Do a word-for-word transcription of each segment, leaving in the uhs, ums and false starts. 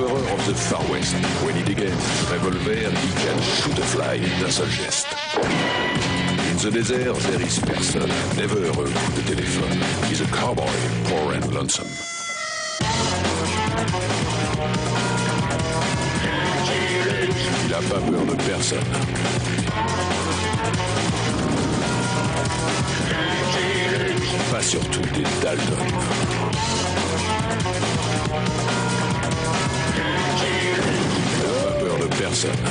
Horror of the Far West. When he degains his revolver, he can shoot a fly d'un seul geste. In the desert, there is person, never a coup de téléphone. He's a cowboy, poor and lonesome. Il a pas peur de personne. Pas surtout des Dalton. Il a pas peur de personne.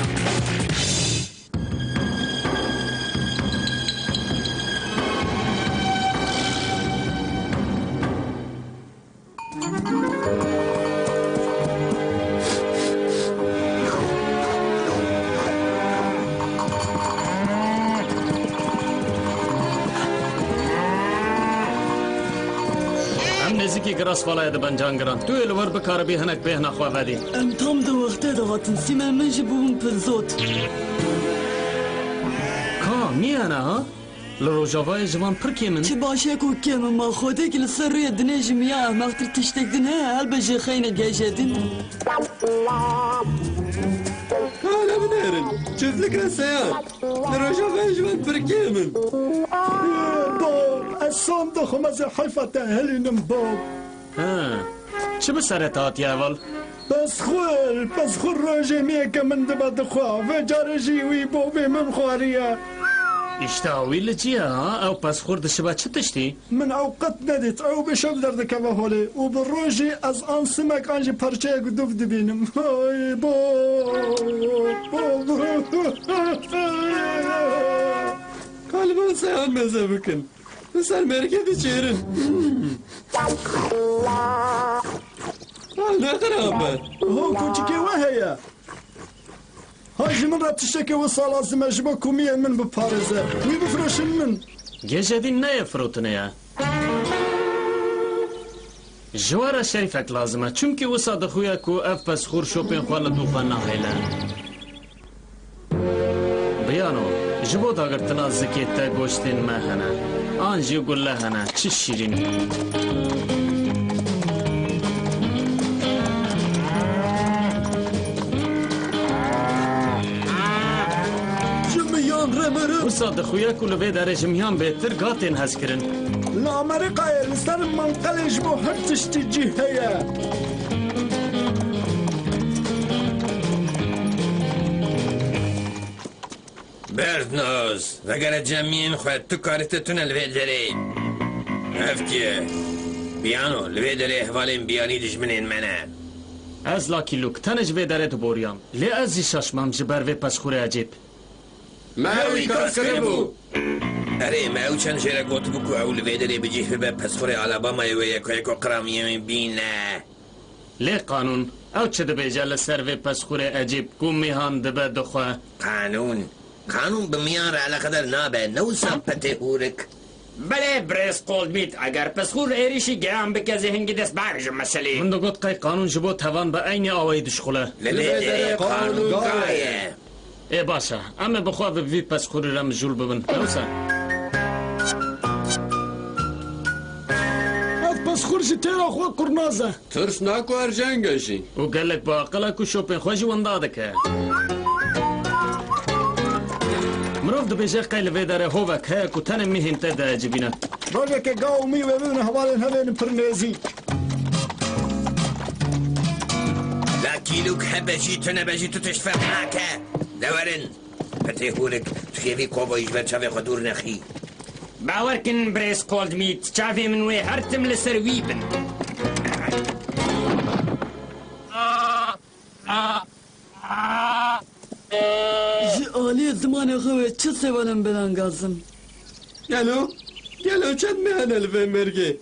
Em nêzîkî Grasvalaya dibin, Cangiran. Tu yê li wir bikaribî hinek bêhna xwe vedî. Em tam di wextê de hatin. Sîmên min jî bûbûn pir zot. Ka, nî hene ha? Li Rojavayê ji van pir kêm in. Çi baş e ku kêm in, ma Xwedê ki li ser rûyê dinê ji miya ehmeqtir tiştek din heye, helbet jê xeynê geşedîn. Kare binêrin, çiftlik re seyan. Li Rojavayê ji van pir kêm in. Bo, ez sam dixwim, ez ê heyfa te hilînim, bo. Ha, çi bi serê te hatiye heval? Pesxur, pesxur rojê miyeke min dibe dixwe. Vê carê jî wî bobê min xwariye. Îşteha wî li cî ye, ha? Ew pesxur dişibe çi tiştî? Min ew qet nedît. Ew bi şev derdikeve holê û bi rojî ez an simek an jî perçeyek dûv dibînim. Ay, bo, bo, bo. Ka li van seyan meze bikin. Li ser mêrikê diçêrin. Ah, ne xirab e. Ho, koçikê we heye. Ha, ji min re tiştekê wisa lazim e, ji bo ku miyên min biparêze. Wî bifroşin min. Geşedîn ne yê firotinê ye. Ji we re şerîfek lazim e, çimkî wisa dixuye ku ev pesxûr şopên xwe li dû xwe nahêle. Biyano, ji bo dagirtina zikê te goştên me hene. An jî gule hene, çi şîrîn. Ji miyan re mirim. Wisa dixuye ku li vê derê ji miyan bêtir ga tên hezkirin. Li Amerîkayê li ser manqelê ji bo her tiştî cî heye. Berdnoz, vegere cem miyên xwe, tu karî te tune li vê derê. Ev kî ye? Biyano, li vê derê hevalên biyanî dijminên me ne. Ez Lucky Luke, tenê ji vê derê diboriyam. Lê ez jî şaş mam ji ber vê pesxûrê ecêb. Me ew înkar kiribû. Erê, me ew çend jê re gotibû ku ew li vê derê bi cih bibe, pesxûrê Alabamayê wê ye ku eko qramiyê wê bîne. Lê qanûn, ew çi dibêje li ser vê pesxûrê ecêb ku mîhan dibe dixwe? Qanûn? Qanûn bi miyan re eleqedar nabe, ne wisa petê hûrik? Belê, birêz Coldmeat, eger pesxûr êrîşî geyan bike, zê hingî dest bavêjim meselê. Min digot qey qanûn ji bo tevan bi eynî awayî dişuxile. Li vê derê qanûn ga ye. Ê baş e, em ê bi xwe bi vî pesxûrî re mijûl bibin. Ne wisa? Ev pesxûr ji têra xwe qurnaz e. Tirs nake û erjeng e jî. Û gelek bi aqil e ku şopên xwe jî winda dike. Mirov dibêje qey li vê derê hovek heye ku tenê mîhên te diecibîne. Rojekê ga û mî wê bibin hevalên hev ên pir nêzîk. Lucky Luke, hebe jî tune be jî tu tişt ferq nake. De werin. Petê hûrik, tu hêvî kovayî ji ber çavê xwe dûr nexî. Bawer kin birêz Coldmeat, çavê min wê her tim li ser wî bin. Ji aliyê zimanê xwe wê çi sêvalên belengazim. Gelo, gelo çend meh hene li vê mêrgê?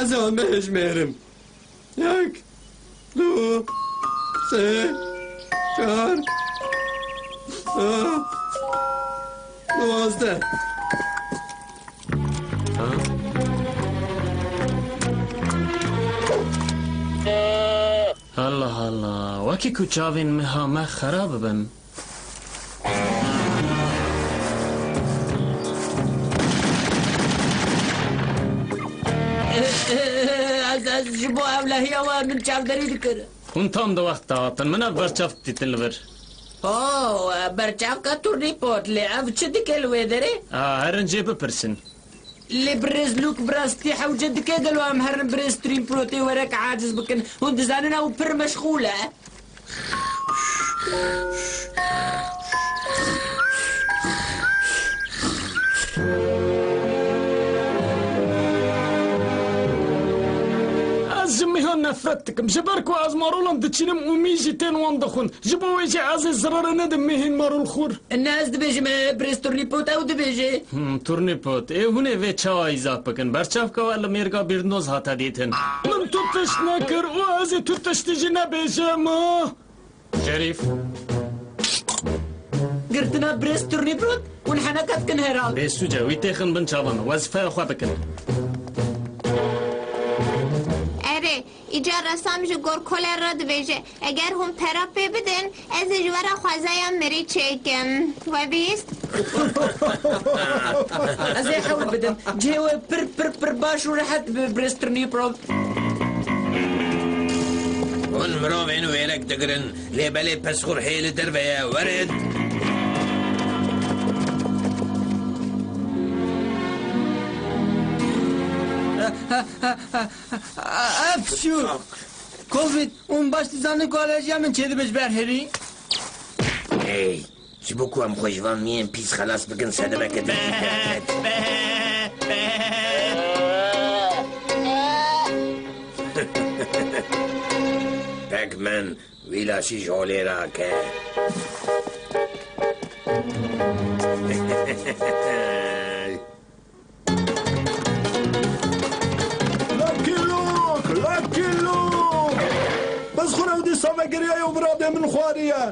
Ez ê wan bihejmêrim. Yek, du, sê, çar, sê, duwazdeh. Allah Allah, wekî ku çavên miha me xera bibin. Ez, ez ji bo ewlehiya we min çavderî dikir. Hûn tam di wexta hatin. Min ev berçavk dîtin li vir. Oh, berçavka Turnîpot, lê ev çi dike li wê derê? A, herin jê bipirsin. Lê birêz Lûk, bi rastî hewce dike gelo em herin birêz Turnîpotê were ki aciz bikin? Hûn dizanin ew pir meşxûl e. Ez ji mêhan nefret dikim. Ji ber ku ez marolan diçînim û mî jî tên wan dixwin. Ji bo wê jî ez ê zirarê nedim mêhên marolxwir. Ne ez dibêjim, e, birêz Turnîpot ew dibêje. Hmm, Turnîpot, ê hûn ê vê çawa îzah bikin? Berçavka we li mêrga Bîrnoz hate dîtin. Min tu tişt nekir û ez ê tu tiştî jî nebêjim, ha? Şerîf. Girtina birêz Turnîpot, hûn heneka dikin herhalde. Bêsûc e, wî têxin bin çavan, wezîfeya xwe bikin. Erê, îcar resam ji gor koler re dibêje, eger hûn pera pê bidin, ez ê ji we re xwezaya mirî çêkim. We bîst? Ez ê hewl bidim. Cihê we pir, pir, pir baş û rehet bi, birêz Turnîpot. Hûn mirovên wêrek digirin, lê belê pesxur hê li derve ye, werin. Efşû! Covid, hûn baş dizanin ku alerjiya min çêdibe ji ber herî? Hey, ji bo ku em xwe ji van miyên pîs xelas bikin, sedemeke din jî derket. Pac-Man, wî laşî ji holê rake. Lucky Luke! Lucky Luke! Bes xwe ew dîsa vegiriyaye û bi radê min xwariye.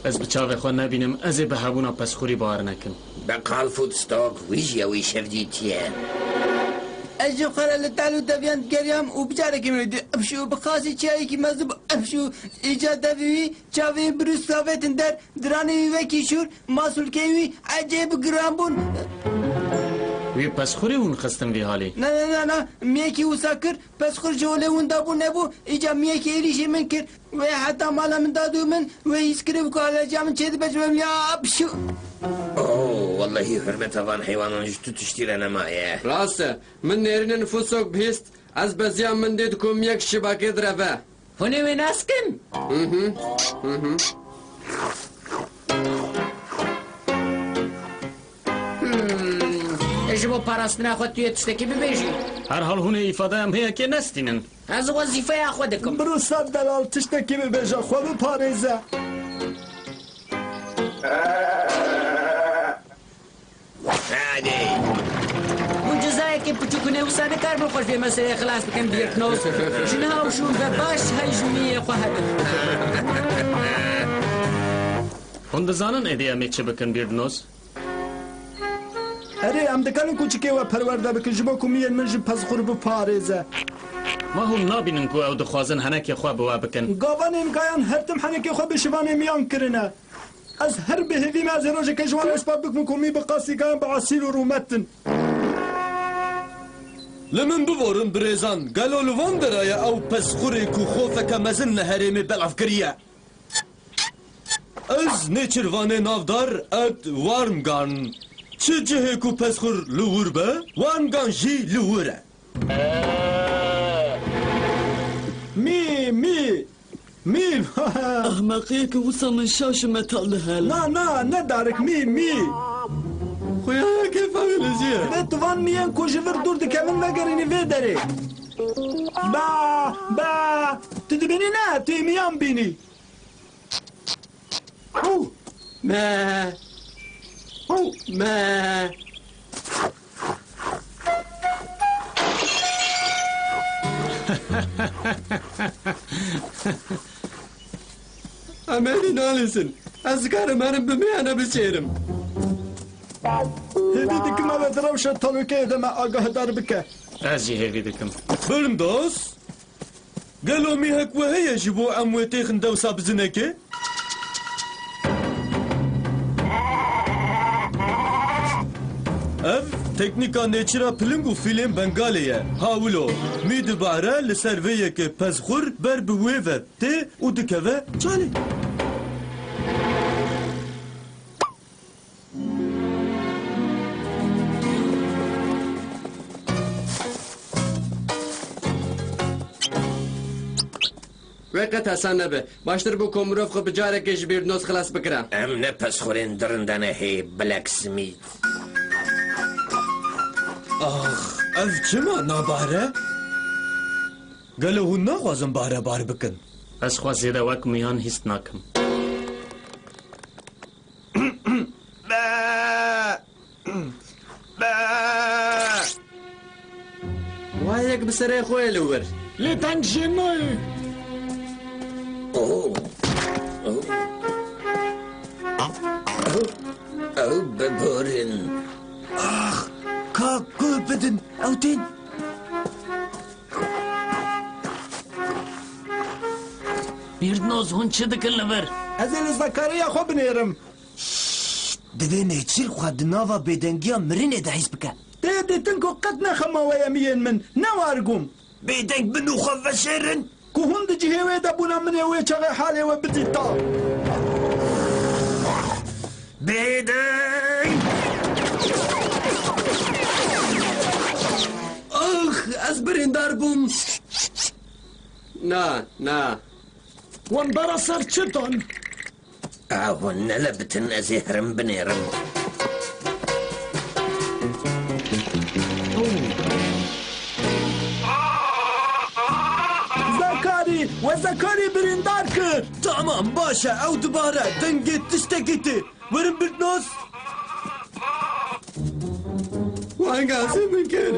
Ez bi çavê xwe nebînim, ez ê bi hebûna pesxurî bawer nekim. Beqal Foodstock, wî jî ew ê şev dîtiye. Ez ji xwe re li tal û deviyan digeriyam û bi carekê min dî, efşû, bi qasî çiyayekî mezin bû, efşû, îca devî wî, çavê wî bi rûst avêtin der, diranê wî wekî şûr, masûlkeyê wî ecêb giran bûn. Wî pesxurî hûn xistin vî halî? Na, na, na, na, miyekî wisa kir, pesxur ji holê winda bû nebû, îca miyekî êrîşê min kir. Wê heta mala min da dû min, wê hîs kiribû ku alerjiya min çêdibe ji ber ya pişû. Oh, wellehî hurmeta van heywanan ji tu tiştî re nemaye. Rast e, min nêrînên Foodstock bihîst, ez beziyam min dît ku miyek ji şibakê direve. Hûn ê wê nas kin? Hı hı, hı hı. Hmm, ji bo parastina xwe tu yê tiştekî bibêjî? Herhal hûn ê îfadeya miyekê nestînin. Ez wezîfeya xwe dikim. Biro ser delal, tiştekî bibêje, xwe biparêze. Hadi. Mucizayekê piçûk hûn ê wisa nikaribin xwe ji vê meseleyê xilas bikin, Bîrtnos. Ji niha û şûn ve baş hey ji miyê xwe hebin. Hûn dizanin êdî em ê çi bikin, Bîrtnos? Erê, em dikarin kûçikê we perwerde bikin, ji bo ku miyên min ji pesxur biparêze. Ma hûn nabînin ku ew dixwazin henekê xwe bi we bikin? Gavanên gayan her tim henekê xwe bi şivanê miyan kirine. Ez her bi hêvî me, ez ê rojekê ji wan ispat bikim ku mî bi qasî gayan bi esîl û rûmet in. Li min biborin birêzan, gelo li van dera ye ew pesxurê ku xofeke mezin li herêmê belav kiriye? Ez nêçirvanê navdar Ed Wormgarn. Çi cihê ku pesxur li wir be, Wormgarn jî li wir e. Mî, mî, mî. Ehmeqiyeke wisa min şaş û metal dihele. Na, na, ne darik, mî, mî. Xuya ya kêfa wî li jî ye. Divê tu van miyên ku ji vir dûr dikevin vegerînî vê derê. Ba, ba, tu dibînî ne, tu yê miyan bînî. Hû! Me! Hû! Me! Em êdî nalîsin. Ez dikarim herim bi miyane bişêrim. Hêvî dikim ev di rewşa talûkeyê de me agahdar bike. Ez jî hêvî dikim. Birndos? Gelo mîhek we heye ji bo em wê têxin dewsa bizinekê? Ev teknîka nêçîra piling û fîlên Bengalê ye. Ha wilo, mî dubare li ser vê yekê pezxur ber bi wê ve tê û dikeve çalê. Wê qet hesan nebe. Baştir bû ku mirov xwe bi carekê ji Bîrdnoz xilas bikira. Em ne pezxurên dirinde ne hê, Blacksmith. Ax, ev çima nabare? Gelo hûn naxwazin bare bar bikin? Ez xwe zêde wek miyan hîst nakim. Be! Be! Wayek bi serê xwe ye li wir. Lê teng jê nayê. Oh. Oh. Ew biborin. Ax, ka guh bidin, ew tên. Bîrdnoz, hûn çi dikin li vir? Ez ê li Zekariya xwe binêrim. Şşt! Divê nêçîr xwe di nava bêdengiya mirinê de hîs bike. Tê dîtin ku qet ne xema we ye miyên min, ne wargûm. Bêdeng bin û xwe veşêrin. Ku hûn di cihê wê de bûna min ê wê çaxê halê we bidîta. Bêdeng! Ax, ez birîndar bûm. Na, na. Wan bera ser çi dan? A hûn nelebitin, ez ê herim binêrim. Zekarî, we Zekarî birîndar kir. Tamam, baş e, ew dibare, dengê tiştekî tê. Werin Bîrdnoz. Wan gazê min kir.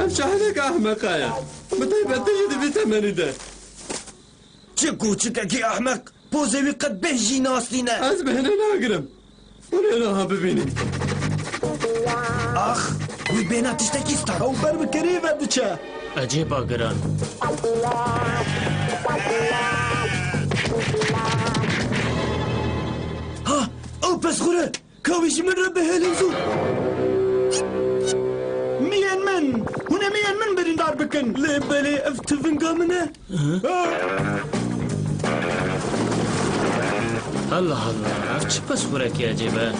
Ev şahinek ehmeqa ye. Bi taybetî jî di vî temenî de. Çi kûçikekî ehmeq, pozê wî qet bêh jî nas nîne. Ez bêhne nagirim. Hûn ê niha bibînin. Ax, wî bêhna tiştekî start. Ew ber bi kerî ve diçe. Ecêba giran. Ha, ew pezxur e. Ka wî ji min re bihêlin zû. Miyên min! Hûn ê miyên min birîndar bikin. Lê belê ev tivinga min e. Hı? Allah Allah, ev çi pezxurekî ecêb e?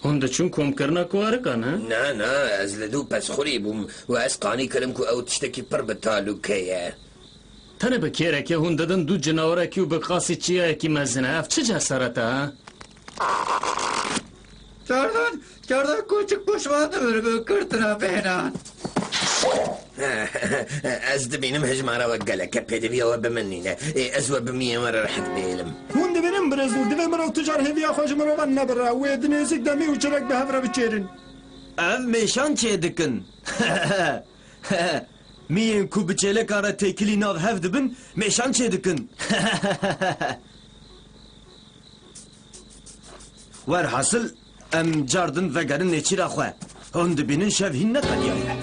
Hûn diçûn komkirina kuwarikan, he? Na, na, ez li dû pezxurî bûm û ez qanî kirim ku ew tiştekî pir bi talûke ye. Tenê bi kêrekê hûn didin dû cinawerekî û bi qasî çiyayekî mezin e. Ev çi cesaret e, ha? Cardan, cardan koçik goşman dibir bi kirtina bêhnan. Ez dibînim hejmara we gelek e, pêdiviya we bi min nîne. Ê, ez we bi miyên we re rehet bihêlim. Hûn dibînin birêz, divê mirov tu car hêviya xwe ji mirovan nebire. Wê di nêzîk de mî û çirek bi hev re biçêrin. Ev mêşan çêdikin. Miyên ku bi çêlekan re têkilî nav hev dibin, mêşan çêdikin. Werhasil, em cardin vegerin nêçîra xwe. Hûn dibînin şev hîn neqediyaye.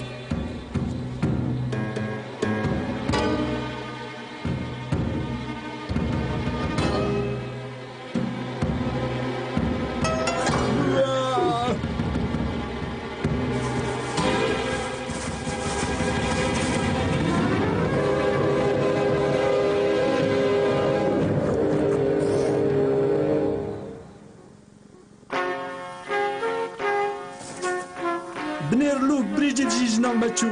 Binêr Luke Bridget jî ji nav me çû.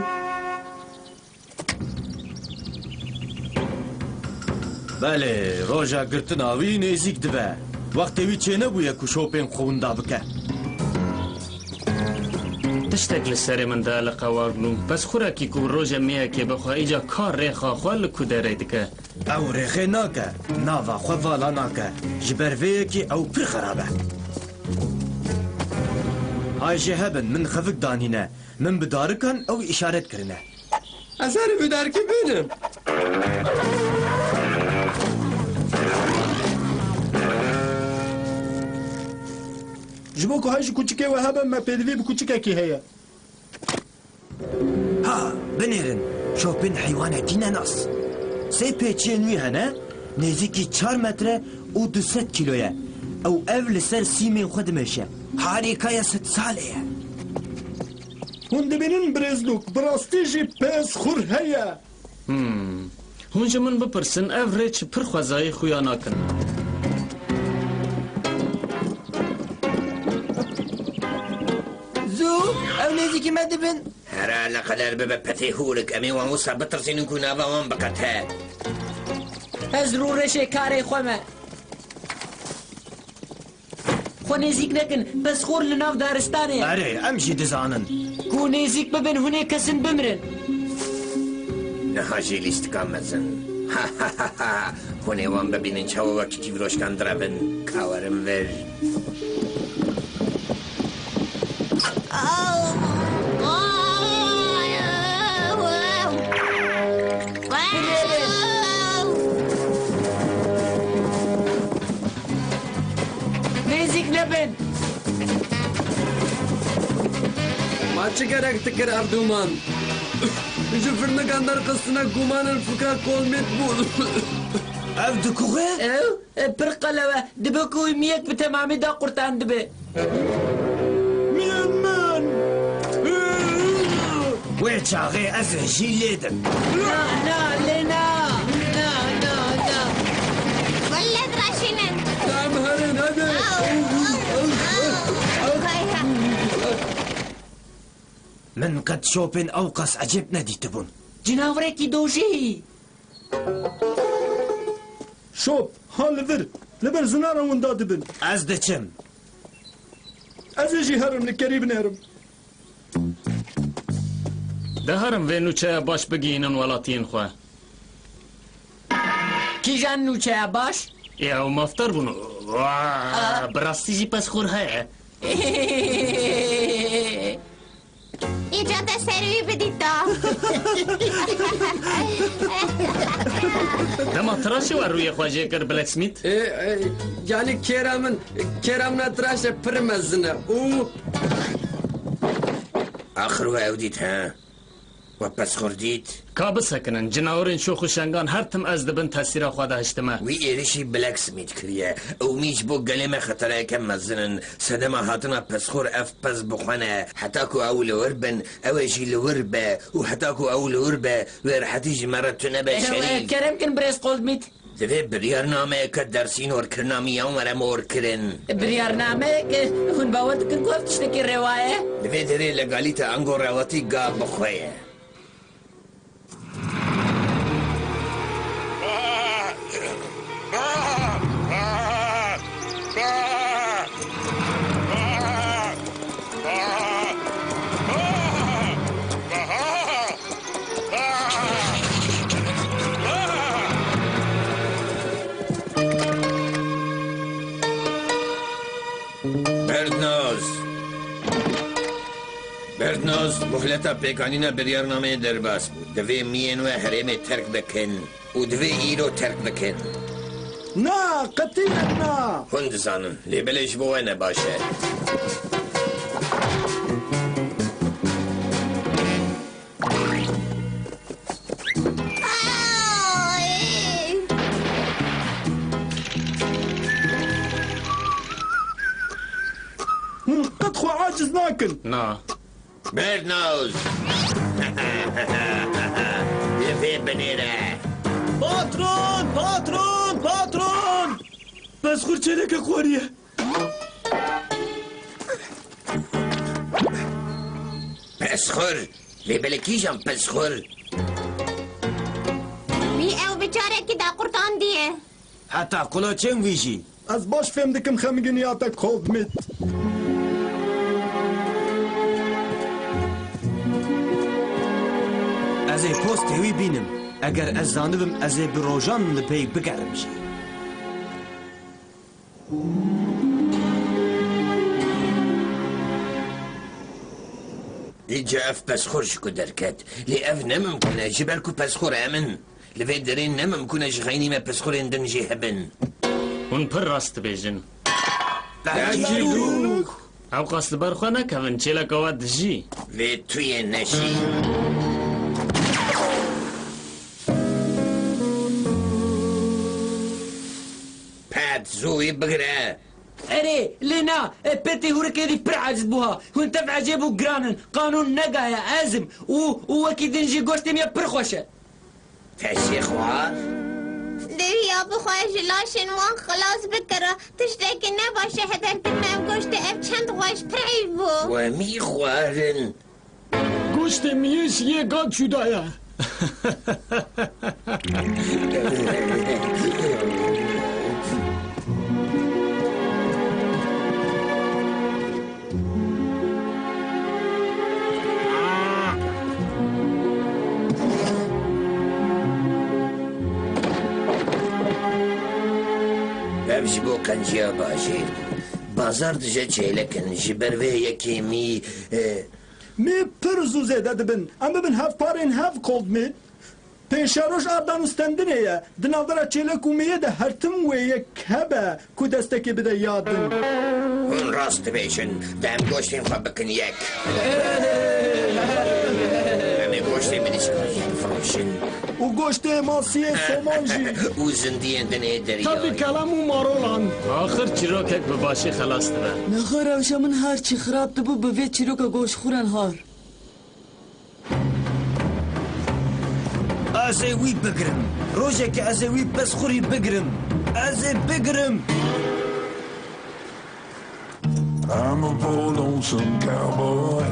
Belê, roja girtina wî nêzîk dibe. Wextê wî çênebûye ku şopên xwe winda bike. Tiştek li serê min dieliqe Warglûm. Pezxurekî ku rojê mêyekê bixwe îca ka rêxa xwe li kuderê dike. Ew rêxê nake, nava xwe vala nake. Ji ber vê yekê ew pir xerab e. Hay jê hebin, min xevik danîne. Min bi darikan ew îşaret kirine. Ez herî bi darikê bênim. Ji bo ku hay ji kûçikê we hebe, me pêdivî bi kûçikekî heye. A, binêrin, Şopin heywanekî nenas. Sê pêçiyên wî hene, nêzîkî çar metre û du sed kîlo ye. Ew ev li ser sîmên xwe dimeşe. Harîkaya sed salê ye. Hûn dibînin birêz Lûk, bi rastî jî pesxur heye. Hmm. Hûn ji min bipirsin, ev rê çi pir xwezayî xuya nakin. Zû, ew nêzîkî me dibin. Here, li qeder bibe petê hûrik, em ê wan wisa bitirsînin ku nava wan biqete. Ez rûreşê karê xwe me. Xwe nêzîk nekin, pesxor li nav daristanê ye. Erê, em jî dizanin. Ku nêzîk bibin, hûn ê kesin bimirin. Niha jî lîstika mezin. Hûn ê wan bibînin çawa wek çîvroşkan direbin. Ka werin vir. Nêzîk nebin. Ma çi gerek dikir ev dûman? Ji firnikan derxistine gumanin fikra Kolmêt bû. Ev dikuxe? Ew, e, pir qelew e. Dibe ku wî miyek bi temamî daqurtandibe. Miyên min! Wê çaxê ez hijî lê dim. Na, na, lê na! Na, na, na! Welle diraşînin! Em herin, hadi! Au, au, au, au. Min qet Şopên ewqas ecêb nedîtibûn. Cinavirekî dojî! Şop, ha li vir, li ber zinara winda dibin. Ez diçim. Ez ê jî herim li kerî binêrim. De herin vê nûçeya baş bigihînin welatiyên xwe. Kîjan nûçeya baş? Ê, ew mafdar bûn. Wa, Aa. Bi rastî jî pesxor heye. Îca te ser wî bidîta. Dema tiraşê we rûyê xwe jê kir, Blacksmith? E, e, yanî kêra min, kêra min a tiraşe pir mezin e û Axir we ew dît, he? We pesxor dît? Ka bisekinin, cinawirên şox û şengan her tim ez di bin tesîra xwe de hiştime. Wî êrişî Blacksmith kiriye. Ew mî ji bo gelê me xeterayeke mezin in. Sedema hatina pesxor ev pez bi xwe ne. Heta ku ew li wir bin, ew ê jî li wir be û heta ku ew li wir be, wê rehetî ji me re tune be, Şerîf. Kerem kin birêz Goldmît. Divê biryarnameyeke dersînorkirina miyan were morkirin. Biryarnameyeke hûn bawer dikin ku ev tiştekî rewa ye? Li vê derê legalîte ango rewatî ga bi xwe ye. Berdnoz! Berdnoz, muhleta pêkanîna biryarnameyê derbas bû. Divê miyên we herêmê terk bikin û divê îro terk bikin. Na, qetî ne, na! Hûn dizanin, lê belê ji bo we ne baş e. Hûn qet xwe aciz nakin. Na. Berdnoz! Li vê binêre! Patron! Patron! Patron! Pesxur çêleke xwariye. Pesxur! Lê belê kîjan pesxur? Wî ew bi carekî daqurtandiye. Heta quloçên wî jî. Ez baş fêm dikim xemgîniya te, Kovmit. Ez ê postê wî bînim. Eger ez zanibim, ez ê bi rojan li pey bigerim jî. Îca ev pesxor ji ku derket. Lê ev ne mimkun e, ji ber ku pesxor em in. Li vê derê ne mimkun e ji xeynî me pesxorên din jî hebin. Hûn pir rast dibêjin. Belkî Lûk. Ew qas li ber xwe nekevin, çêleka we dijî. Vê tu yê neşî. Zû wî bigire. Erê, lê na, e, petê hûrikê dî pir eciz bû ha. Hûn tev ecêb û giran in. Qanûn negaye, ez im. Û, û wekî din jî goştê me pir xweş e. Teşê xwe. Dewiya bixwe ji laşên wan xilas bikira. Tiştekî ne baş e, heder kirine ev goştê, ev çend xweş, pir heyf bû. We mî xwarin. Goştê miyê ji yê gat cuda ye. Ev ji bo qenciya bajêr bû. Bazar dije çêlek in, ji ber vê yekê mî, e, Mî pir zû zêde dibin. Em bibin hevparên hev Coldmî. Pêşeroj ardan û stendinê ye. Di navbera çêlek û miyê de her tim wê yek hebe ku destekê bide ya din. Hûn rast dibêjin. Dem goştên xwe bikin yek. Em ê goştê mirîşkan jî bifroşin. Û goştê masiyê somon jî. Û zindiyên din ê deryayê. Tevî kelem û marolan. Axir çîrokek bi başî xelas dibe. Nexwe rewşa min her çi xirab dibû bi vê çîroka goşxuran har. Ez ê wî bigirim. Rojekê ez ê wî pirsxurî bigirim. Ez ê bigirim. I'm a poor lonesome cowboy.